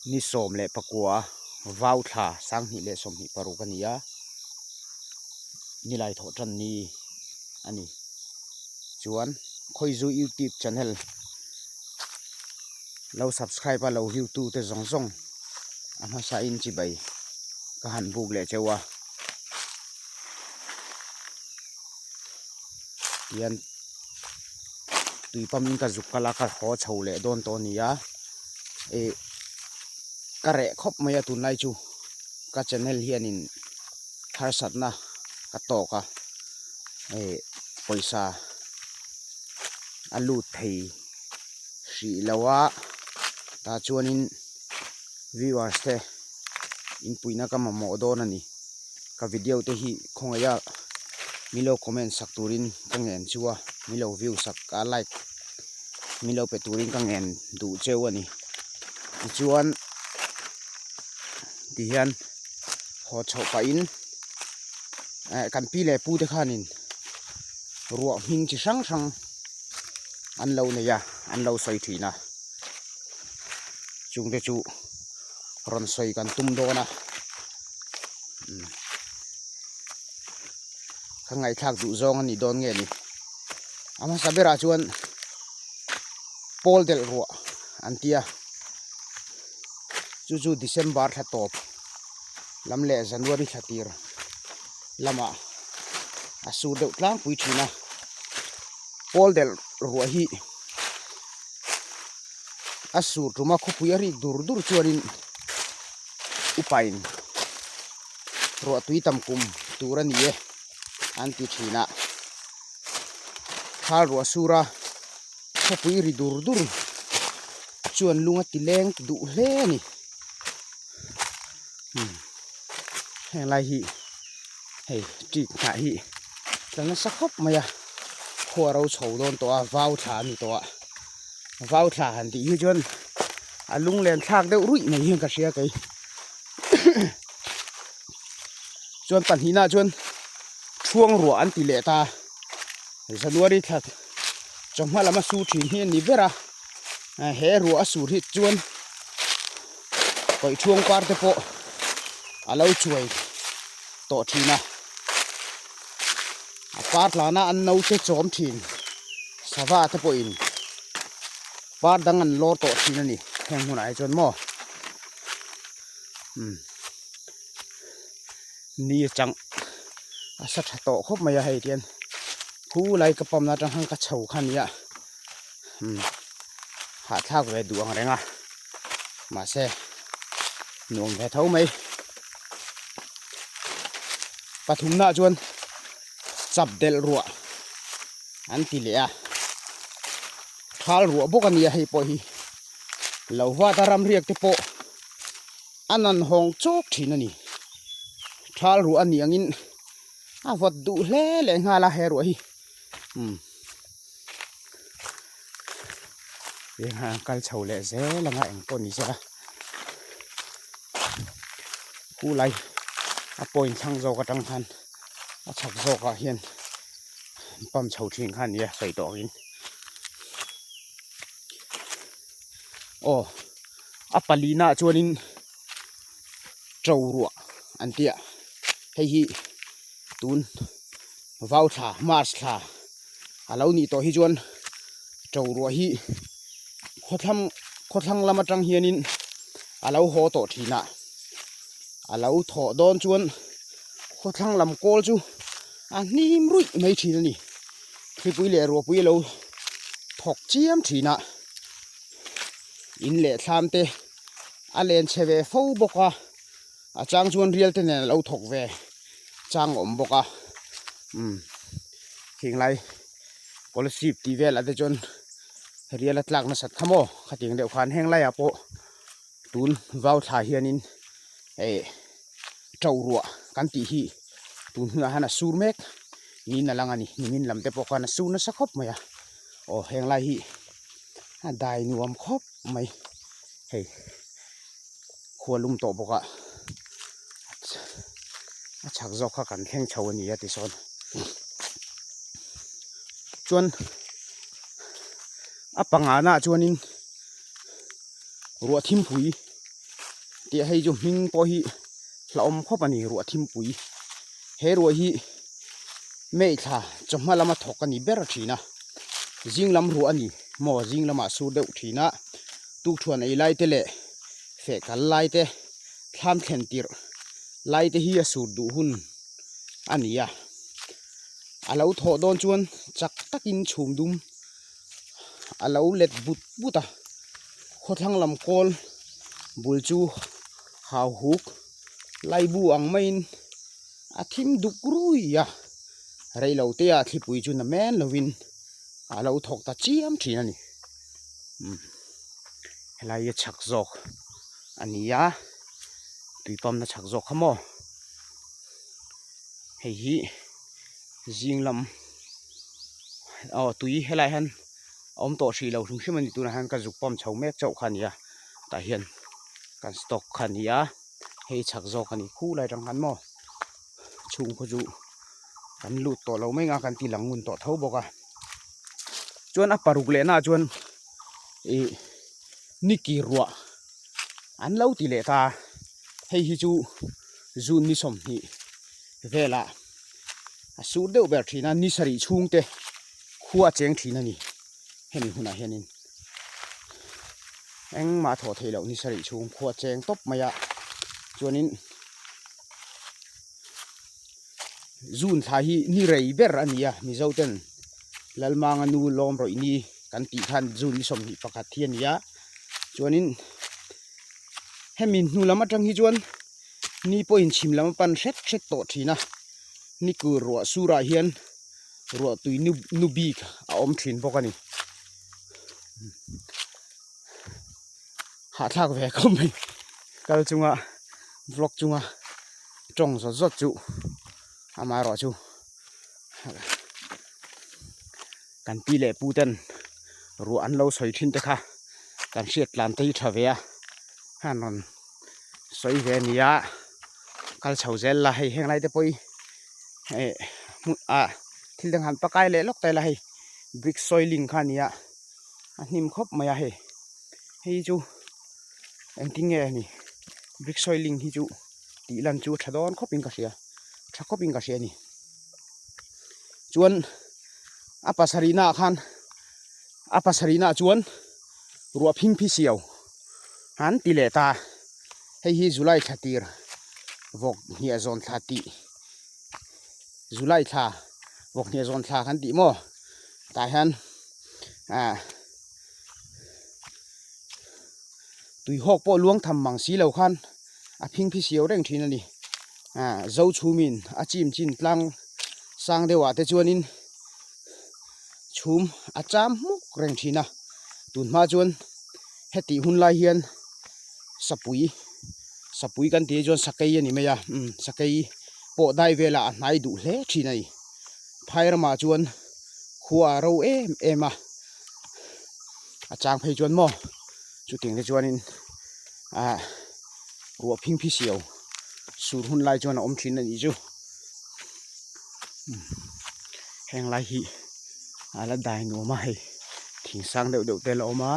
Ni 19 vau thla 2026 a ni a, nilai thawh tan ni a ni. Chuan Khawizu YouTube channel lo subscribe a lo view tu te zawng zawng a hmasa in chibai ka han buk leh cheu a. Tihian tui pump in ka zuk kal a ka haw chho leh dawn tawh a ni a ih ka reh khawp mai a tunlai chu ka channel hianin harsatna ka tawk a ih pawisa a lut thei hrih lo a tah chuanin viewers te inpuihna ka mamawh dawn a ni. Ka video te hi khawngaih a milo comment sak turin ka ngen chu a milo view sak a like milo pe turin ka ngen duh cheu a ni tichuan tihian haw chhoh pahin eh kan pi leh pu te khanin ruah hming chi hrang hrang an lo nei a an lo sawi thin a chungte chu rawn sawi kan tum dawn a. Ka ngaihthlak duh zawng a nih dawn nge ni a hmasa berah chuan pawl delh ruah an tia chu chu December thla tawp lam leh January thla tir lamah a sur deuh tlangpui thin a pawl delh ruah hi a sur tuma khawpui a rik dur dur chuanin upain ruah tui tam kum tur a ni e an ti thin a thal ruah sur a khawpui ri dur dur chuan lung a ti leng duh hle a ni umm heng lai hi hei ṭik hnah hi tla nasa khawp mai a khua ro chho dawn tawh a vau thla a ni tawh a vau thla han tih hi chuan a lunglen thlak deuh ruih mai hian ka hria kei chuan pahnihna chuan thuang ruah an ti leh ta January thla chawhma lama su thin hi a ni ber a he ruah a sur hi chuan kawih thuang par te pawh a lo chuai tawh thin a a par tlana an naute chawm thin sava te pawhin par dang an lawr tawh thin a ni heng hmunah hi chuan maw umm ni chang a sa tha tawh khawp mai a hei tihian khu lai ka pump na atang khan ka chho kha a nia umm hahthlak ve duh ang reng a mahse nuam ve tho mai pathumna chuan chap delh ruah an ti leh a thal ruah bawk a nia hei pawh hi lo vat a ram riak te pawh a nan hawng chawk thin a ni thal ruah a nih angin a vawt duh hle leh nghal a he ruah hi umm eng kal chho leh zel anga eng pawh ni sela khu lai a point thlang zawk atang khan a chhak zawkah hian pump chho thin kha a nia sawi tawh angin aw a palina ah chuanin to ruah an tia hei hi tun vau thla march thla a lo nih tawh hi chuan to ruah hi khawthlang khawthlang lam atang hianin a lo haw tawh thin a a lo thawh dawn chuan khawthlang lam kawl chu a hnim ruih mai thin a ni thlipui leh ruahpui a lo thawk chiam thin a in leh thlam te a len chhe ve fo bawk a a chang chuan rial te nen a lo thawk ve chang a awm bawk a umm khing lai scholarship tih velah te chuan rial a tlak nasat kha maw khatiang deuh khan heng laiah pawh tun vau thla hianin eh to ruah kan tih hi tun hunah hian a sur mek niin a lang a ni nimin lam te pawh khan a sur nasa khawp mai a aw heng lai hi a dai nuam khawp mai hei khua lum tawh bawk a a chhak zawk kha kan thleng chho a ni a ti sawn chuan a pangana ah chuanin ruah thimpui. Tia hei chu hming pawh hi hlauhawm khawp a ni ruah thimpui. He ruah hi May thla chawhma lama thawk a ni ber thin a, zing lam ruah a ni maw zing lamah sur deuh thin a, tukthuan ei lai te leh feh kal lai te thlam thlen tirh lai te hi a sur duh hun a ni a. A lo thawh dawn chuan chak takin chhum dum a lo let but but a, khawthlang lam kawl bul chu hau huk laibu ang maiin a thim duk rui a, reilo te ah thlipui chu na men lovin a lo thawk ta chiam thin a ni. Umm helai hi a chhak zawk a ni a, tui pump na chhak zawk kha maw. Hei hi zing lam aw tui helaiah hian a awm tawh hrih lo hrim hrim a ni tunah hian ka zuk pump chho mek chauh kha a ni a tah hian kan stock kha a ni a hei chhak zawk a ni khu lai atang khan maw chhung khaw chu kan lut tawh lo mai ang a kan ti lang ngun tawh tho bawk a chuan a paruk leh naah chuan ih ni kir ruah an lo ti leh ta hei hi chu. June ni 20 velah a sur deuh ber thin a, ni sarih chhungte khua a cheng thin a ni. Hemi hunah hianin engmah a thawh theih loh ni sarih chhung khua a cheng tawp mai a, chuanin June thla hi ni rei ber a ni a, Mizo ten Lalmanga nu lawm rawih ni kan tih khan June ni 21 hi a ni a, chuanin hemi hnu lam atang hi chuan ni pawhin chhim lam a pan hret hret tawh thin a, ni kur ruah surah hian ruah tui nu nu bik a awm thin bawk a ni. Hahthlak ve khawp mai kal chunga vlog chunga tawng zawt zawt chu amaherawhchu kan pi leh pu ten ruah an lo sawi thin te kha kan hriat tlan te hi tha ve a han rawn sawi ve a ni a kal chho zel la hei heng lai te pawh hi eh hmun ah thil dang han pakai leh lawk ta ila hei brick soiling kha a ni a a hnim khawp mai a hei hei chu engtin nge a ni brick soiling hi chu tih lan chu tha dawn khawp in ka hria tha khawp in ka hria a ni. Chuan a pasarih naah khan a pasarih naah chuan ruah phing phi siau an ti leh ta hei hi July thla tir vawk hniah zawn thla tih July thla vawk hniah zawn thla kan tih maw tah hian ah tui hawk pawh luang tham mang si lo khan a phing phi siau reng thin a ni. Ah zo chhumin a chim chin tlang sang deuhah te chuanin chhum a cham hmuk reng thin a tun hma chuan hetih hun lai hian sapui sapui kan tih chuan sakei a ni mai a umm sakei pawh dai velah a hnai duh hle thin a ni phai ramah chuan khua a ro em em a a chang phei chuan maw chutiang te chuanin ah ruah phing phi siau sur hun lai chuan a awm thin a nih chu heng lai hi a la dai nuam a hei thing sang deuh deuh te la awm a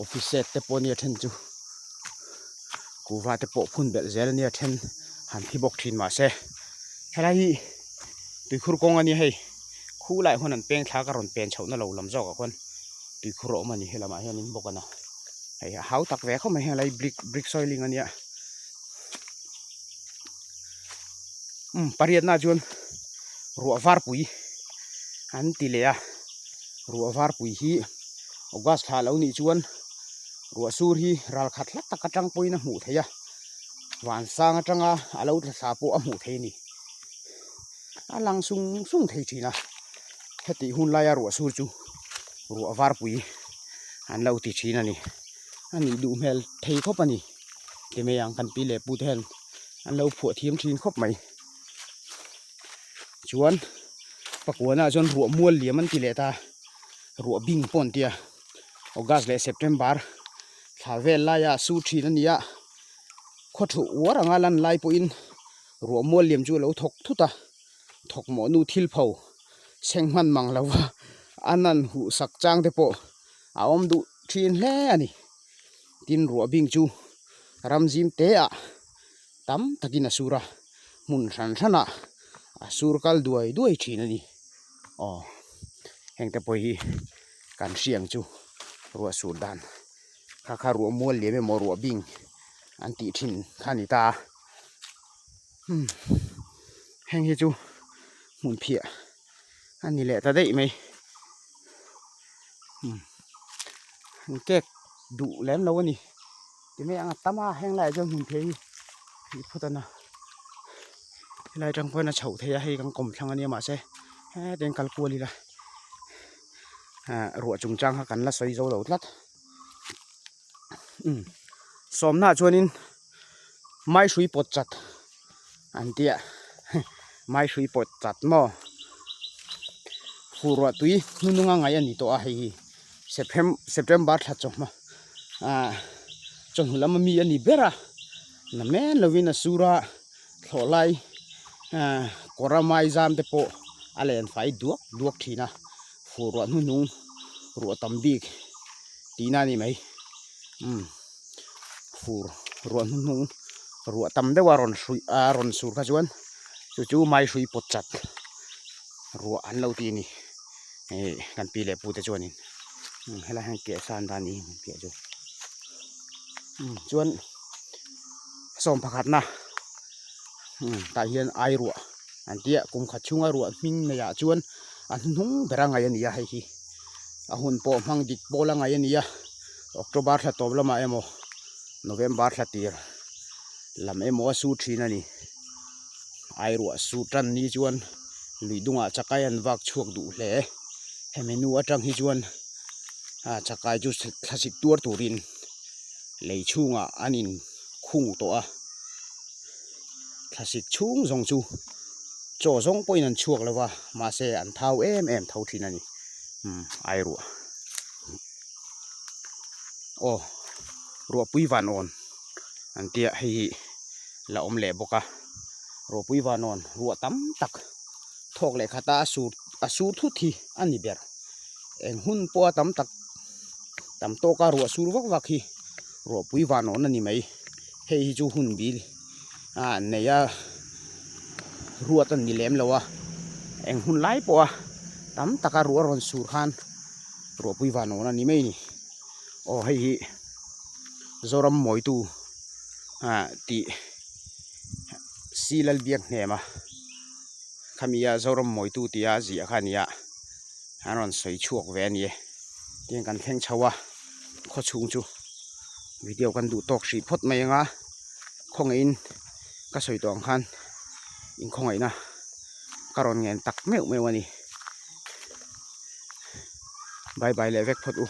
office set te pawh nia then chu kuhva te pawh phun belh zel ania then han thi bawk thin mahse helai hi tuikhur kawng a nia hei khu laiah khuan an peng thlak a rawn pen chhoh na lo lam zawk ah khuan tuikhur a awm a ni helamah hianin bawk a na hei a hau tak ve khawp mai helai brick brick soiling a nia umm pariatna chuan ruah varpui an ti leh a ruah varpui hi august thla lo nih chuan ruah sur hi ral khat hla tak atang pawhin a hmuh theih a vansang atanga a lo tla thla pawh a hmuh theih a ni a lang sung sung thei thin a hetih hun laia ruah sur chu ruah varpui an lo ti thin a ni a nih duh hmel thei khawp a ni ti mai ang kan pi leh pu te hian an lo phuah thiam thin khawp mai chuan pakuana chuan ruah mual liam an ti leh ta ruah bing pawh an tia august leh september thla vel laia su thin a ni a khaw thuh uar anga lan lai pawhin ruah mual liam chu a lo thawk thut a thawk mawh nu thil pho seng hman mang lo va a nan huh sak chang te pawh a awm duh thin hle a ni tin ruah bing chu. Ram zim te ah tam takin a sur a, hmun hran hran ah a sur kal duai duai thin a ni. Aw heng te pawh hi kan hriang chu ruah sur dan kha kha ruah mual liam emaw ruah bing an tih thin kha a ni ta a. Umm heng hi chu hmun phiah a ni leh ta daih mai umm an cake duh lem lo a ni ti mai ang a tam a heng laiah chuan hmun phei hi tih phawt a na helai atang pawhin a chhoh theih a hei kan kawm thlang a nia mahse hetiang kal kual ila ah ruah chung chang kha kan la sawi zo lo tlat umm sawmnaah chuanin mai hrui pawt chat an tia mai hrui pawt chat maw fur ruah tui hnununga ngaih a ni tawh a hei hi september thla chawhma ah chawhnu lama mi a ni ber a na men lovin a sur a thlawh lai ah kawr a mai zam te pawh a len fai duak duak thin a fur ruah hnuhnung ruah tam bik tihna a ni mai umm. Fur ruah hnuhnung ruah tam deuh a rawn hruih a rawn sur kha chuan chu chu mai hrui pawt chat ruah an lo ti a ni hei kan pi leh pu te chuanin helai hian keh san dan ni piah chu chuan sawm pakhatna tah hian ai ruah an tia kum khat chhunga ruah hming nei ah chuan a hnuhnung ber a ngaih a ni a hei hi a hun pawh hmang dik pawl a ngaih a ni a. October thla tawp lamah emaw November thla tir lam emaw a su thin a ni. Ai ruah su tan ni chuan lui dungah chakai an vak chhuak duh hle. Hemi hnu atang hi chuan ah chakai chu thlasik tuar turin lei chhungah an in khung tawh a. Thlasik chhung zawng chu chaw zawng pawhin an chhuak lo va mahse an thau em em tho thin a ni. Umm ai ruah. Aw ruahpui van awn an tia hei hi la awm leh bawk a ruahpui van awn ruah tam tak thawk leh khat a a sur a sur thut hi a ni ber eng hun pawha tam tak tam tawka ruah sur vak vak hi ruahpui van awn a ni mai hei hi chu hun bil a nei a ruat a ni lem lo a eng hun lai pawha tam taka ruah rawn sur khan. Ruahpui van awm a ni mai a ni. Aw hei hi Zoram Mawitu ah tih Silal biak hnem a khami a Zoram Mawitu tia a ziah kha a ni a an rawn sawi chhuak ve a ni e. Tiang kan thleng chho a khaw chhung chu video kan duh tawk hrih phawt mai anga khawngaihin ka sawi tawh ang khan inkhawngaihna ka rawn ngen tak meuh meuh a ni. Bye bye leh vek phawt u.